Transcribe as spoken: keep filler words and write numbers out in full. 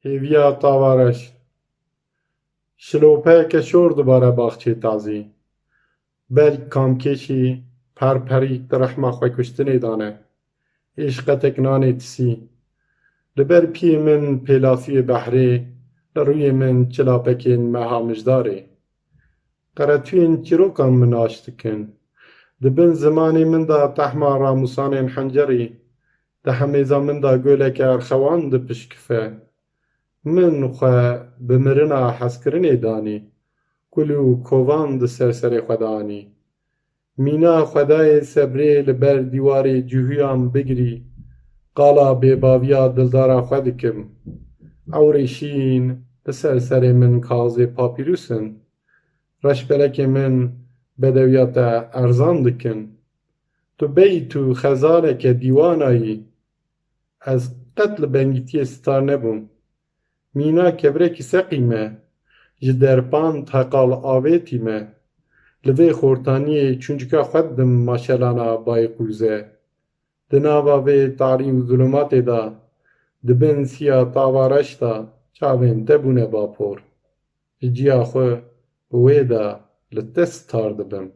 Hêviya tava reş. Şilopeyeke şor dibare baxçê tazî. Belk kamkêşî perperî di rehma xwekuştinê dane. Êşqetek nanê tisî. Li ber piyê min pêlasiyê behrê, li rûyê min çilapekên meha mijdarê. Qeretûyên çîrokan min aş dikin. Di bin zimanê min de tehma ramûsanên hencerî, di hemêza min de goleke erxewan dipişkife. Min xwe bi mirina hezkirinê danî, kul û kovan di ser serê xwe de anî. Mîna xwedayê sebrê li ber dîwarê cihûyan bigirî, qala bêbaviya dildara xwe dikim. Ewrê şîn li ser serê min kaxizê papîrûs in. Reşbelekê min bedewiya te erzan dikin. Tu beyt û xezaleke dîwana yî. Ez qet li bengîtiyê sitar nebûm. Mîna kevrekî seqî me, ji derpand heqal avêtî me. Li vê xortaniyê çûncika xwe didim maşelana bayê qûze. Di nava vê tarî û zulumatê de, di bin siya tava reş de çavên te bûne bapor. Ji ciya xwe bi wê de li te sitar dibim.